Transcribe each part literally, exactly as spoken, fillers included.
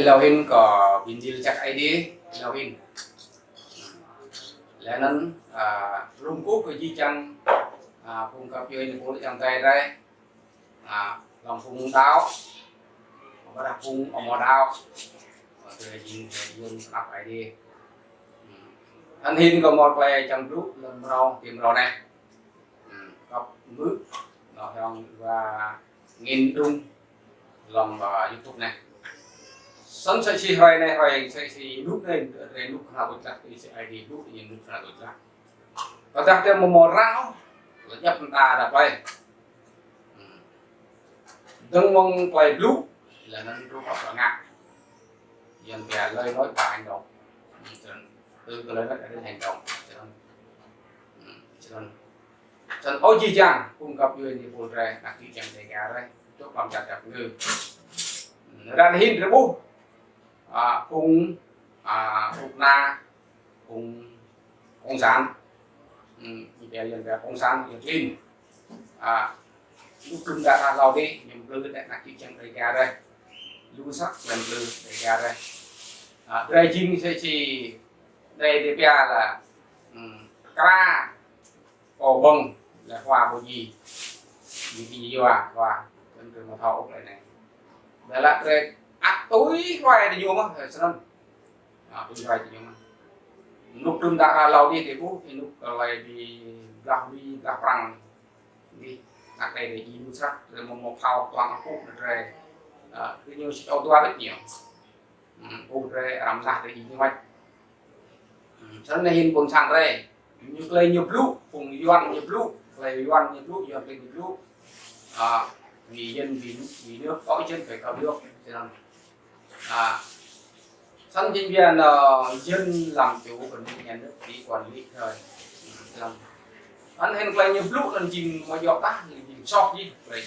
Lŏ hĭn kơ bi mni lač jăk Aê Diê, lŏ hĭn. Leh anăn, a, lŏ kkuh kơ jih jang, a, phung găp djuê êpul ayŏng adei drei, a, hlăm phung đăo, ƀiădah phung amâo đăo, drei jing drei yuôm snăk Aê Diê. Anăn hĭn kơ mâo klei čiăng blŭ hlăm mrâo, ti mrâo anei. Hmm, kăp mơ̆, nao hŏng wa ngĭn đŭng hlăm, a, YouTube anei. Snăn msĕ si hruê anei, hruê msĕ si ênuk anei, drei ênuk knhal tuč leh, ti si Aê Diê blŭ, ñu ênuk knhal tuč leh. Tơdah drei amâo mâo răng, lŏ djăp mta đa plei. Hmm. Dơ̆ng mơ̆ng klei blŭ, leh anăn rup ăp ngă. Yuăn pia lời nói và hành động. Snăn, từ cái lời nói đến hành động. Snăn. Snăn. Snăn, ơ jih jang, phung găp djuê êpul drei, anak čư̆ čhiăng Dega drei, dôk hlăm čar Dap Kngư. Ară anei hĭn drei ƀuh, a, phung, a, knŭk kna, phung cộng sản. Hmm, ñu pia, yuăn pia cộng sản, yuăn klin. A, lu klŭm đa đa hlâo dih, ñu mplư leh anak čư̆ čhiăng Dega drei. Lu snăk ñu mplư Dega drei. A, drei jing msĕ si, drei, drei pia leh, hmm, kra, kâo ƀơ̆ng, leh hua ƀu djŏ. Ñu bi yua, hua, kăn kơ mâo thâo ôh klei anei. Ƀiădah drei ăt tui hluê diñu mơh, snăn. A, tui hluê diñu mơh. Ênuk đưm đă ară hlâo dih, drei ƀuh, ênuk klei bi blah Mi, blah Prăng. Dih, anak drei, drei jing lu snăk, drei amâo mâo phao tuang akŭ, drei, a, diñu sĭt ôh dua đuč ñu. Hmm, ƀuh drei arăng mlah drei jing ñu mơh. Hmm, snăn anei hĭn ƀuôn sang drei. Ñu klei ñu blŭ, phung yuăn ñu blŭ, klei yuăn ñu blŭ, yuăn klei ñu blŭ. A, vì dân, vì, vì nước, có dân phải có nước. Snăn. A, snăn jing bi anăn dân làm chủ, còn nhà nước chỉ quản lý thôi. Snăn. Anăn hĭn klei ñu blŭ anăn jing amâo djŏ tah, jing soh jih klei.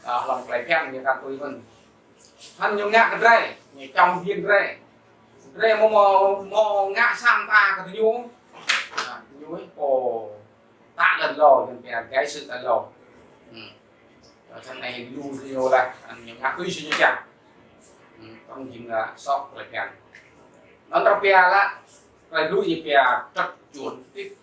A, hlăm klei bhiăn ñu kăn tui mơ̆n. Hăn ñu ngă kơ drei, ñu čăm hĭn drei. Drei amâo, amâo, amâo ngă sang ta kơ diñu. A, ñu ih pô ta lăn lô, ñu pia gai sự lăn lô. Hmm. Snăn anei lu diñu leh, anăn ñu ngă tui si ñu čiăng. Hmm, tŏng jing ngă soh klei bhiăn. Anăn arăng pia leh, klei lu ñu pia trật chuôn tip.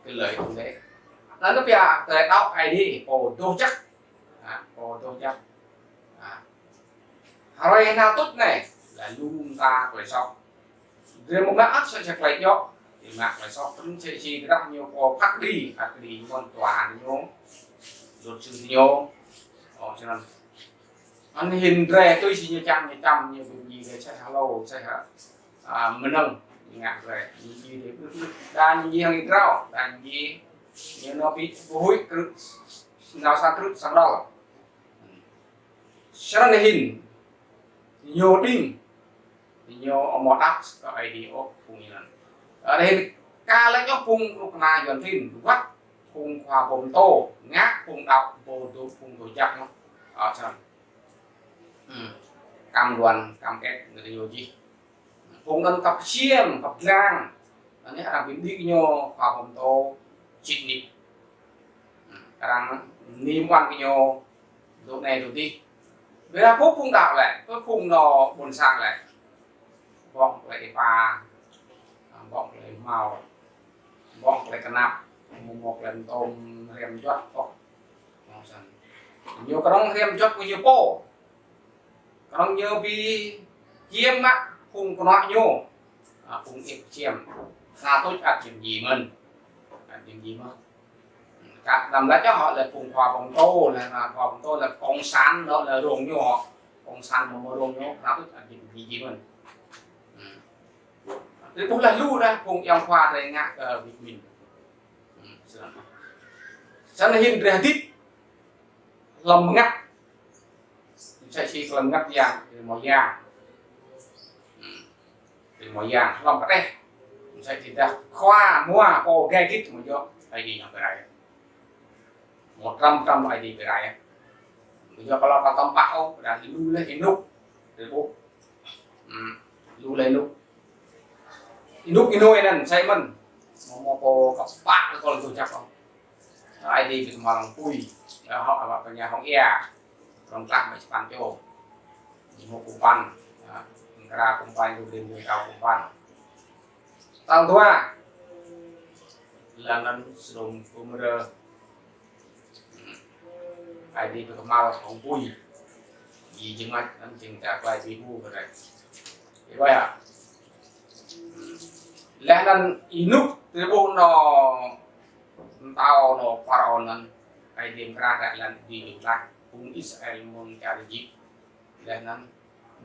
Kơ lei tŭ leh. Anăn arăng pia klei đăo Aê Diê, pô doh jăk. A, pô doh jăk. A. Hruê knhal tuč anei, leh lu mta klei soh. Drei amâo ngă ăt sa, sa klei djŏ, drei ngă klei soh, snăn msĕ si tơdah ñu pô phat kđi, phat kđi mơ̆ng tòa án ñu, luật sư ñu. Ơ, snăn. Anăn hĭn drei tui si ñu čiăng, ñu čăm, ñu bi mni drei sa hlâo, sa, a, mnơ̆ng, ñu ngă drei. Ñu mni drei ƀuh, ƀuh, đa ñu mni hŏng êa drao, đa ñu mni, ñu nao bi, bi huĭ krư̆, nao sang krư̆ sang đăl. Snăn anei hĭn, ñu đing, ñu amâo đăo kơ Aê Diê ôh phung ñu anăn. Ară anei hĭn, ka lĕ ñu phung knŭk kna yuăn klin, wăt phung khua pô mtô, ngă phung đăo, pô dôk, phung dôk jăk mơh. A, snăn. Hmm. Cam đoan, cam kết, ñu jih. Phung anăn kăp ksiêm, kăp dlăng. Anei arăng bi mđĭ ñu, khua pô mtô, čĭt nik. Hmm. Arăng nim ƀuăn kơ ñu, dôk anei dôk dih. Ƀiădah phung đăo lĕ, phung nao ƀuôn sang lĕ. Ƀŏng klei êpa, ƀŏng klei mâo, ƀŏng klei knap, amâo mâo klei mtô hriăm mjuăt ôh. Snăn. Ñu knŏng hriăm mjuăt kơ ñu pô. Knŏng ñu bi čiêm mă phung knuă ñu. A, phung ih čiêm. Sa tuč ăt čiêm jih mơ̆n. Ăt čiêm jih mơ̆n. Ka đăm lač ôh, leh phung khua pô mtô, leh khua pô mtô, leh cộng sản, leh rông ñu. Cộng sản amâo mâo rông ñu, sa tuč ăt čiêm jih mơ̆n. Hmm. Drei ƀuh leh lu dah phung ayŏng khua drei ngă kơ Việt Minh. Hmm, snăn. Snăn hĭn drei hdĭp hlăm mngăt. Msĕ si hlăm mngăt yang, drei mâo yang. Hmm. Drei mâo yang hlăm kđeh. Msĕ si dah khua mua pô gai gĭt amâo djŏ, Aê Diê ñu bi rai. Mâo tram tram Aê Diê bi rai. Amâo djŏ kơ lŏ kơ tăm pah ôh, dah lu leh ênuk. Drei ƀuh. Hmm. Lu leh ênuk. Ênuk ênuk anăn, sa mơ̆n. Amâo mâo pô kpă kơ kol dôk jăk ôh. Aê Diê bi kmhal hŏng pui. Ơ, hŏng, hŏng, hŏng êa. Rŏng tlah mă čpăn čô. Ñu mâo pô păn. Ơ. Ra kŭmpăn, lu đêm ñu tao kŭmpăn. Tal dua. Leh anăn Sôdôm Gômôrơ. Aê Diê bi kmhal hŏng pui. Jing jơ̆ng mač anăn jing ta klei bi êmô kơ drei. Ih ƀuh ya. Leh anăn ênuk drei ƀuh nao mtao nao Pharaôn anăn, Aê Diê mkra leh anăn bi mtlaih phung Israel mơ̆ng čar Êjip. Leh anăn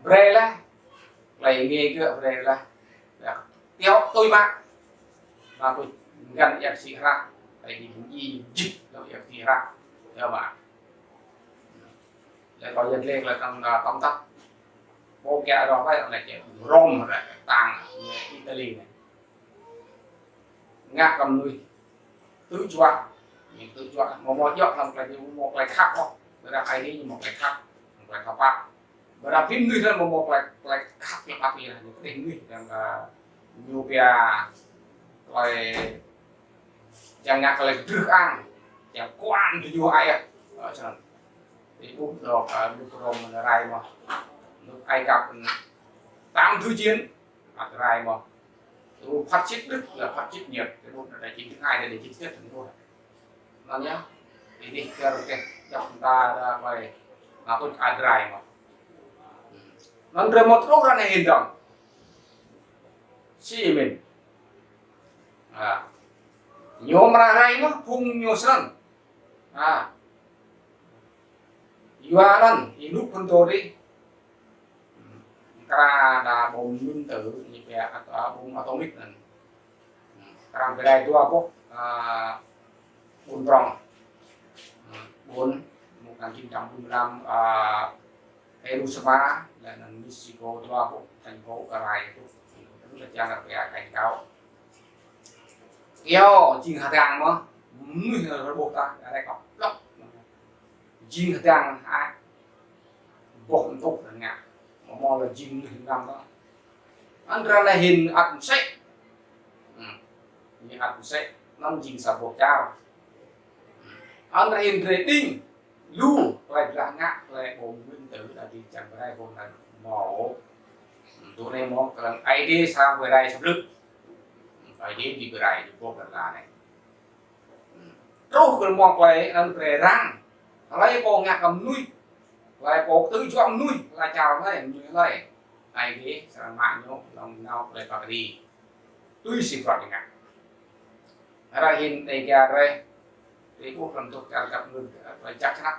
brei leh klei ngê kơ brei leh. Leh tiŏ tui mă. Mă tui găn êa ksĭ hră. Klei bi mjing jih leh êa ksĭ hră. Ya mă. Leh kâo yăl dliê klei tăm, tăm tăp. Pô kiă roh wai leh čĕ Rôm leh tang Italy anei. Ngă kơ mnuih tư̆ juă, ñu tư̆ juă, amâo mâo djŏ hlăm klei ñu mâo klei khăp ôh. Ƀiădah Aê Diê ñu mâo klei khăp, mâo klei khăp pap. Ƀiădah bi mnuih anăn amâo mâo klei, klei khăp leh pap ôh, ñu kđeh mnuih yang, ơ, ñu pia klei čiăng ngă klei kdrưh ang, čiăng kuan diñu ai. Ơ, snăn. Ti ƀuh dôk, ơ, mnuih Rôm anăn rai mơh. Mnuih Ai Cập anăn tam thứ chiến, ăt rai mơh. Tơ ƀuh phát xít Đức là phát xít Nhật, tơ ƀuh đại chiến thứ hai, đại chiến thứ nhất, tơ ƀuh. Anăn yơh, ih dih kơ rơkeh djăp mta đa klei, mă tuč ăt rai mơh. Anăn drei mâo truh ară anei hĭn dơ̆ng. Si mĭn. A. Ñu mra rai mơh, phung ñu snăn. A. Yua anăn, ênuk phŭn dô dih. Mkra đa bom nguyên tử, ñu pia at-, a, bom atomic anăn. Arăng bi rai dua boh, a, ƀuôn prŏng. Ƀuôn, một ngàn chín trăm bốn mươi lăm, a, Hiroshima, leh anăn Mexico, dua boh thành phố kơ rai tŭ. Tŭ leh čiăng kơ pia cảnh cáo. Kyâo, jing hdăng mơh, mnuih rơbôh ta, arăng kăp plŏk. Jing hdăng hă, boh mtŭk ngă. Amâo mâo leh jing mnuih hlăm dŏ. Anăn ară anei hĭn ăt msĕ. Hmm. Ñu ăt msĕ, anăn jing sa boh čar. Anăn ară hĭn drei đing lu, klei blah ngă, klei bom nguyên tử, đa bi čiăng bi rai boh anăn mâo. Tơ anei mâo klei Aê Diê sa bi rai sa blư̆. Aê Diê bi rai boh lăn ala anei. Truh kơ mâo klei anăn brei răng. Hlei pô ngă kơ mnuih. Hlei pô tư̆ juă mnuih, hlei čar hlei, mnuih hlei. Aê Diê srăng mă ñu hlăm nao klei phat kđi. Tui si bruă ñu ngă. Ară hĭn Dega drei. Drei ƀuh hlăm dôk čar găp mơ̆ng klei jăk snăk.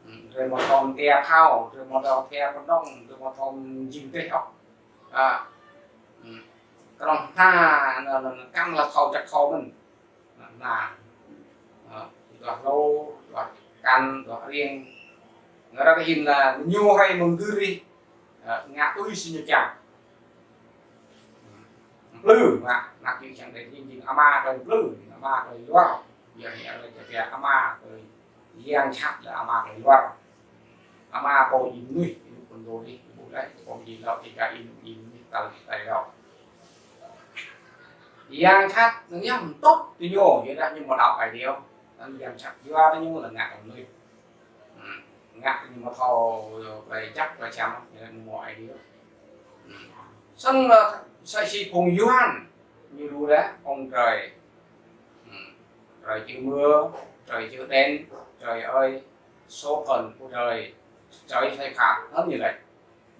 Hmm, drei amâo thâo mtia phao, drei amâo thâo mtia kdŏng, drei amâo thâo mjing deh ôh. A. Hmm. Knŏng hna, na, na, na, kăn leh thâo jăk thâo mĭn. Na, na. A, duah lô, duah kăn, duah riêng. Ară hĭn leh ñu hriê mơ̆ng dưr dih. A, ngă tui si ñu čiăng. Mplư, ngă, ngă jing čiăng dih, jing, jing ama klei mplư, jing ama klei luar. Yua anei leh čĕ pia ama klei yang jhat leh ama klei luar. Ama pô jing mnuih, jing phŭn dô dih, ƀuh leh, pô jing lŏ ti ka in, jing mnuih tal, tal lŏ. Yang jhat, anăn yơh mtŭt diñu, yua dah ñu amâo đăo Aê Diê ôh. Anăn yang jhat yua diñu leh ngă kơ mnuih. Hmm. Ngă diñu amâo thâo klei jăk, klei siam, yua dah ñu amâo Aê Diê ôh. Hmm. Snăn, ơ, sa si phung Yuăn, ñu lu leh, ông trời. Hmm. Trời chữ mưa, trời chữ đen, trời ơi, số phận của trời, trời sai phạt, anăn ñu leh.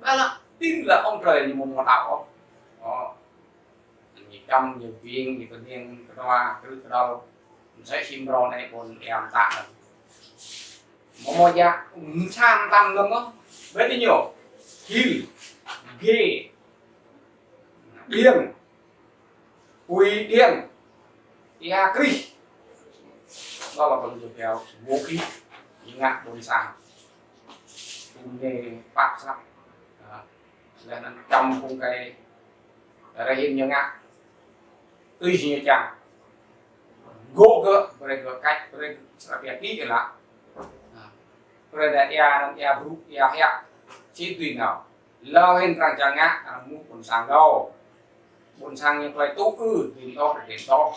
Đó là tin là ông trời ñu amâo mâo đăo ôh. Ơ. Ñu čăm, ñu biêng, ñu kniêng, knua, krư̆ kdăl. Msĕ si mrâo anei ƀuôn êa mtă anăn. Amâo mâo ya, msĕ mtam anăn mơh. Ƀiădah ñu. Hil. Ghê. Điên. Quỷ điên. Êa krih. Đó là ƀuôn ñu pia vũ khí. Ñu ngă ƀuôn sang. Ƀuôn anei pap snăk. A. Leh anăn čăm phung kei ară hĭn ñu ngă tui si ñu čiăng. Gŏ gơ̆, brei gơ̆ kač, brei gơ̆ srăng pia kĭ leh. A. Brei dah êa anăn êa brŭ, êa hiăk. Si tui nao. Leh hĭn arăng čiăng ngă, arăng mŭt ƀuôn sang dô. Ƀuôn sang ñu klei tŭ ư, dưi mtô, dưi mtô.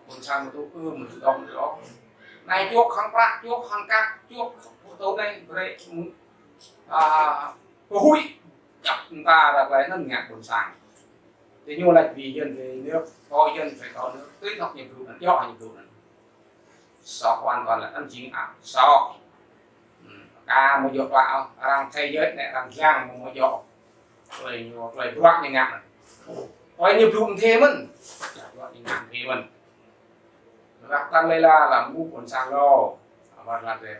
Ƀuôn sang mtô ư, mtô mtô. Anei čuôk hŏng prăk, čuôk hŏng kăk, čuôk pô tơ anei, brei, a, pơhuĭ. Čăp mta ra klei anăn ngă ƀuôn sang. Ti ñu lač bi Yuăn bi nước, có Yuăn phải có nước, tưới nọc ñu blŭ anăn, djŏ ñu blŭ anăn. Soh hoàn toàn là anăn jing ăt soh. Hmm, ka mâo djŏ klă, arăng thế giới anei arăng yang mâo mâo djŏ. Klei ñu, klei bruă ñu ngă anăn. Klei ñu blŭ mthê mơ̆n. Bruă ñu ngă mthê mơ̆n. Leh tăng lê la là mŭ ƀuôn sang lô. Abar là dê.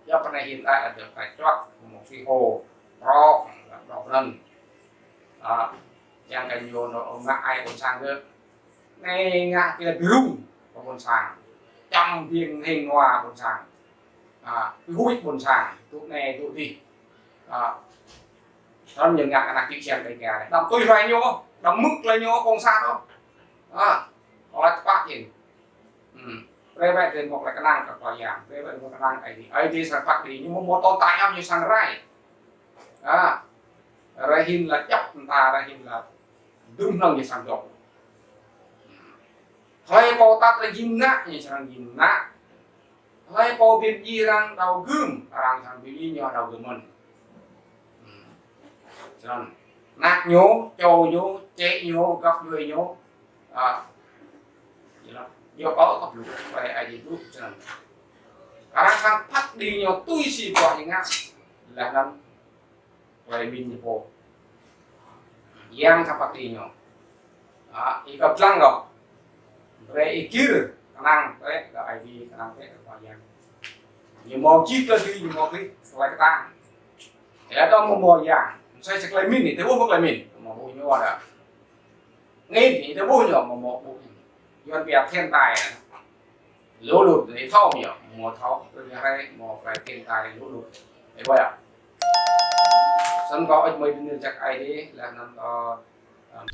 Djăp anei hiện tại là dê phải čuăt, mâo phi hô. Prŏk, prŏk anăn. À, yang kơ ñu nô ngă ai ƀuôn sang dê. Anei ngă kơ bi rŭng kơ ƀuôn sang. Čăm biêng hing nua ƀuôn sang. À, bi huĭ ƀuôn sang. Tŭ anei, tŭ dih. À, snăn ñu ngă anak čĭ čiăng đei kia. Đăm tui hlue ñu, đăm mŭk hlue ñu, cộng sản ôh. À, hlue tpă jing. Hmm. Brei wĕ drei mâo klei knang kơ Khua Yang, brei wĕ mâo knang Aê Diê. Aê Diê srăng phat kđi, ñu mâo mâo tồn tại ôh, ñu srăng rai. À, rai hin là čăp mta, rai hin là dŭm hnơ̆ng ñu srăng dôk. Hmm. Hlei pô tăt rai jing mnă, ñu srăng jing mnă. Hlei pô bi mdjiê arăng đao gưm, arăng srăng bi mdjiê ñu đao gưm mơ̆n. Hmm. Snăn, anak ñu, čô ñu, čĕ ñu, găp djuê ñu, à, ñu lač, ñu kâo kăp lu, klei Aê Diê blŭ, snăn. Arăng srăng phat kđi ñu tui si bruă ñu ngă, leh anăn klei mĭn ñu pô. Yang srăng phat kđi ñu. À, ih kăp dlăng kơ. Brei ih gĭr, knang, brei kơ Aê Diê, knang, brei kơ Khua Yang. Ñu mâo jih klei dưi, ñu mâo klei, klei ktang. Ơ, dŏng mâo mâo yang. Msĕ si klei mĭn anei, tơ ƀuh mâo klei mĭn. Mâo ƀuh ñu ada. Ngĭn, tơ ƀuh ñu, mâo mâo ƀuh ñu. Yuăn pia thiên tai. Lũ lụt, anei thâo mơ̆ yơh, mâo thâo, tơ ñu hrei, mâo klei thiên tai lũ lụt. Ơ, ƀuh yơh. Snăn kâo ăt mơi bi nư jăk Aê Diê, leh anăn kâo, ơ,